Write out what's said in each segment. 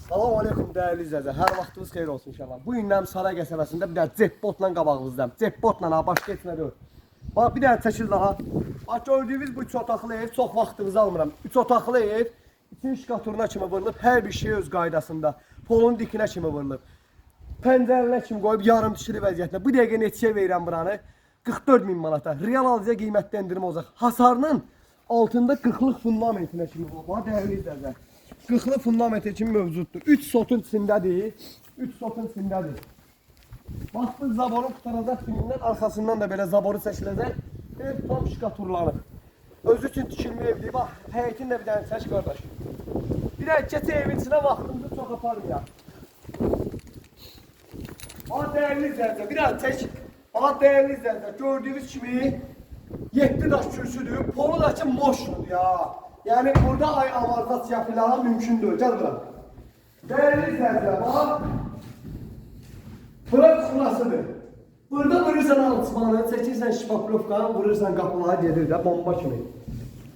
Salam aleykum dəyərli izləyicilər. Hər vaxtınız xeyir olsun inşallah. Bu gündən Saray qəsəbəsində bir dənə jackpotla qabağınızdayam. Jackpotla ha, başqa heç nə deyil. Bax bir dənə çəkil daha. Bax gördüyünüz bu üç otaqlı ev, çox vaxtınızı almıram. Üç otaqlı ev, için şkaturuna kimi vurulub, hər bir şey öz qaydasında. Polun dikinə kimi vurulub. Pəncərələr kimi qoyub yarım tikili vəziyyətdə. Bu dəqiqə neçəyə verirəm buranı? 44 min manata. Real alıcıya qiymətdə endirim olacaq. Hasarının altında 40-lıq fundamentinə kimi var. Bax dəyərli izləyicilər. 40-lıq fundamenti kimi mövcuddur. 3 sotun içindədir. 3 sotun içindədir. Bax bu zaborun qurtaracaq kimindən arxasından da belə zaboru çəkiləcək. Ev tam şkaturlanıb. Özü üçün tikilmə evdir. Bax, həyətin də bir dənə çək qardaş. Bir dənə keçək evin içinə vaxtımızı çox aparmayaq. Bax dəyərli izləyicilər, bir dənə çək. Bax dəyərli izləyicilər, gördüyünüz kimi 7 daş kürsüdür. Polu da ki moşdur ya. Yəni burada ay amortizasiya filan mümkün deyil. Gəl bura. Dəyərli izləyicilər, bax. Bura kuxlasıdır. Burada vurursan alçımanı, çəkirsən şpaklovkanı, vurursan qapıları gedir də bomba kimi.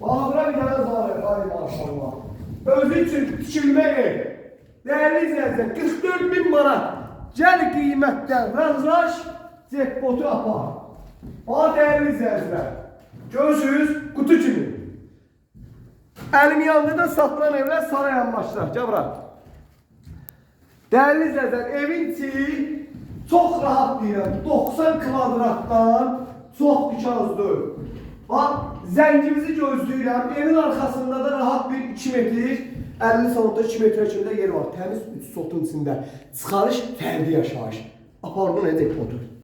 Bax bura bir dənə zarı, ay maşallah. Özü üçün tikilmə ev. Dəyərli izləyicilər, 44 min manat. Gəl qiymətdən razılaş, jackpotu apar. Bax dəyərli izləyicilər, görürsünüz qutu kimi. Əlim yanında satılan evlər saray başlar. Gəl bura. Dəyərli izləyicilər, evin içi çox rahat deyirəm. 90 kvadratdan çox dikaz deyil. Bax, zəngimizi gözləyirəm. Evin arxasında da rahat bir 2 metr, 50 santimdə 2 metrə kimi də yer var. Təmiz 3 sotun içində. Çıxarış fərdi yaşayış. Apar bunu edək otur.